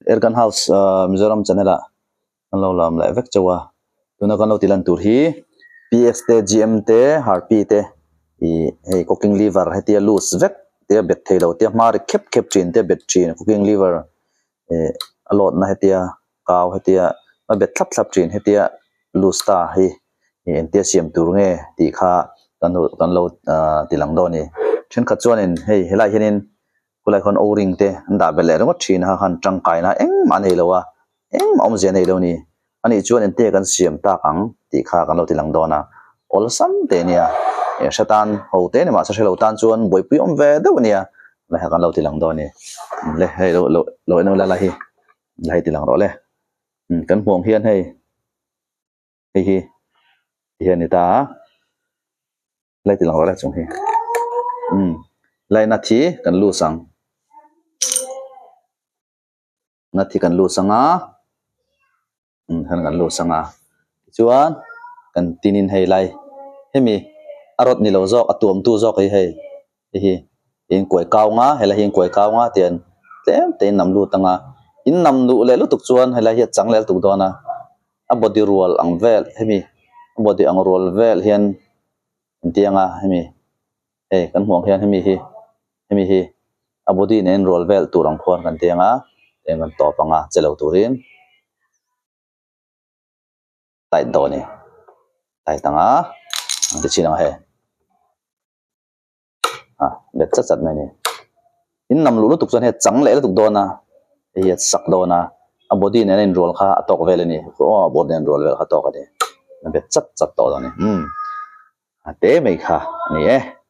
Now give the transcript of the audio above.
Airgun House Mizoram channel ah kan lo lam leh vek chauh a tuna kan lo tih lan tur hi P_S te G_M te Harpy te ih hei cooking lever hetia loose vek te a bet theilo te hma ri khep khep thin te a bet thin cooking lever ih a load na hetia kau hetia a bet thlap thlap thin hetia loose ta hi ih engtia siam tur nge tih kha kan kan lo ah ti lang dawn a ni thenkhat chuanin hei helaiah hianin khulai khawn o ring te an dah belh leh ringawt thin a khan tangkaina engmah a nei lo a engmah awmzia a nei lo a ni anih chuan engte kan siam tak ang tih kha kan lo ti lang dawn a awlsam teh nia eh hre tan ho te ni mahse hre lo tan chuan buaipui awm ve deuh ania lai kha kan lo ti lang dawn a ni le hei lo lo lo en ula lai hi lai ti lang rawh le kan hmuh ang hian hei hei hi tihian a ni ta a. Lai ti lang rawh le chung hi umm laina thi kan lus ang na thi kan lus ang a umm hian kan lus ang a tichuan kan tinin hei lai hemi a rawt ni lo zawk a tuam tu zawk hi hei hei hi in kuai kau ang a helai hi in kuai kau ang a tian tlem te in nam lut ang a in nam duh leh lutuk chuan helai hi a chang leh lutuk dawn a. A body rual ang vel hemi a body ang rual vel hian engtiang a hemi hei kan hmuh ang hian hemi hi hemi hi a body nen rual vel tur ang khuan kan tiang a eng kan tawp ang a che lo turin tight dawn a ni tight ang a ang ti chin ang a hei. Ah bet chat chat mai a ni in nam luh lutuk chuan hei a chang leh lutuk dawn a hei hi a sak dawn a a body nen a inrual kha a tawk vel a ni aw a body nen a inrual vel kha a tawk a ni a bet chat chat tawh dawn a ni umm a te mai kha a ni e.